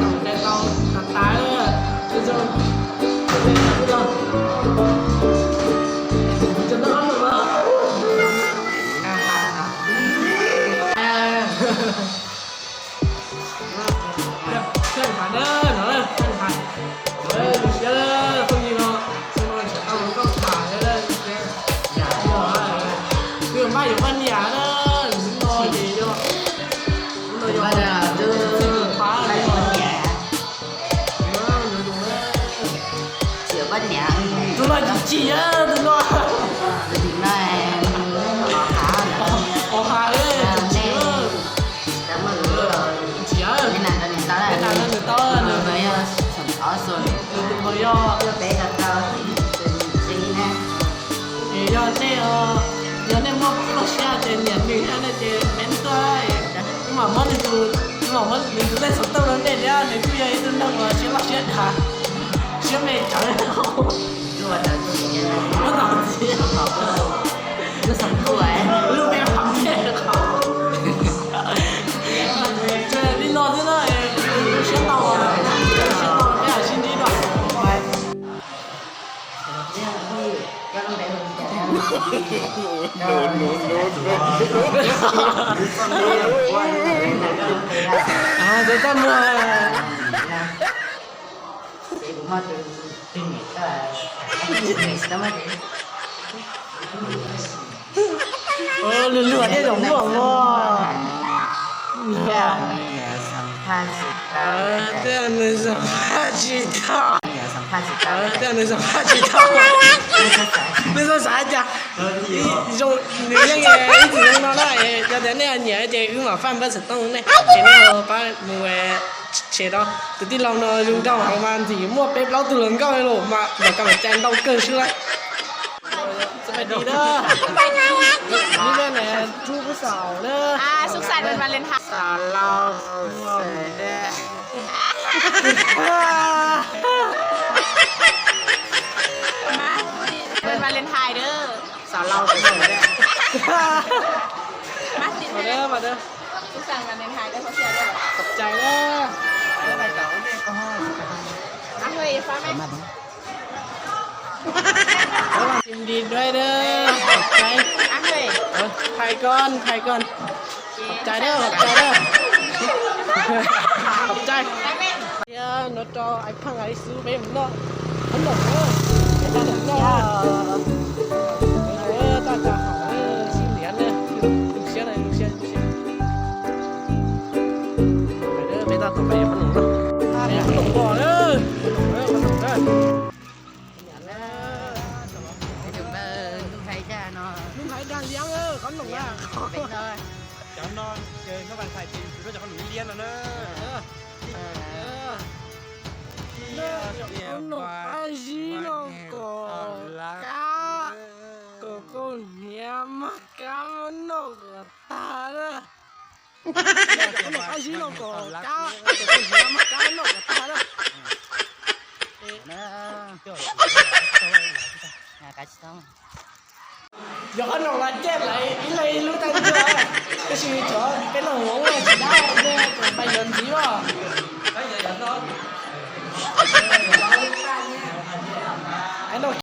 kom cai tau tas tas. Thiaj hais na, no thiaj hais. Lub siab phooj ywg no, xyoo no tsam tau lub koj tham thiab. Twb npaj yuav poj niam na, no ces yog, no yog pab li no. Tsis yuav poj niam, tus no tsis tsim, tus no, tus no, o ha, tsis tsim, tsis tsim, nws tau, nws tau, nws tus npawg yog, es yog nej, yog nej muaj loj siab ces nyiam nws thiab no ces peb tuaj, wb mam muab nws tus, wb mam muab nws tus lej xov tooj rau nej thiab. Nws kuj yog ib tug neeg uas siab loj siab dav, siab me tsawv. Lub me qhov, li no xwb na, siab tau, siab tau peb sib ntsib dua. Txhob txaj muag. Luag luag thiaj zoo muaj mog. Tias nws zoo phaj tsis tau. Tias nws zoo phaj tsis tau. Nws xav xav cas zoo, nws yeej ib txwm zoo no na. Yog tias nej nyiam ces wb mam faj npawb xov tooj nej, ces nej pab mus tshem rau. Tus tij laug no zoo nkauj heev mas ntshe muaj peb plaub tug hluas nkauj los mas nws kam cai ntau kawg xwb lawm. Sawv daws na, rub pub xaum na. Xav laus Valentine, xav laus Valentine. Mas mas xav Valentine, xav Valentine, xav Valentine. Txhob txaj muag. Tìm đi đuôi đó. Thầy con, thầy con. Khop cai na, khop cai na. Khop cai. Thiab no rau ais phaj nqa ib xub peb mus noj. Khov noom na, peb tau mus noj. Ua toj cov hom sib liav na. Lub siab na, lub siab, lub siab. Peb tab tom pais yuav qhob noom na. Qhob noom pom na. Qhob noom na. Lub hais dag liab qhob noom na. Cov no ces no vas thais ces kuv muab cov qhob noom liab no na. Qhob noom qab zib no kom kab, kom koj hniav maj kab noj kom tag na. Qhob noom qab zib no kom kab, kom koj hniav maj kab noj kom tag na. Yog qhob noom los coj lawv ib leeg ib lub tag nrho, tab sis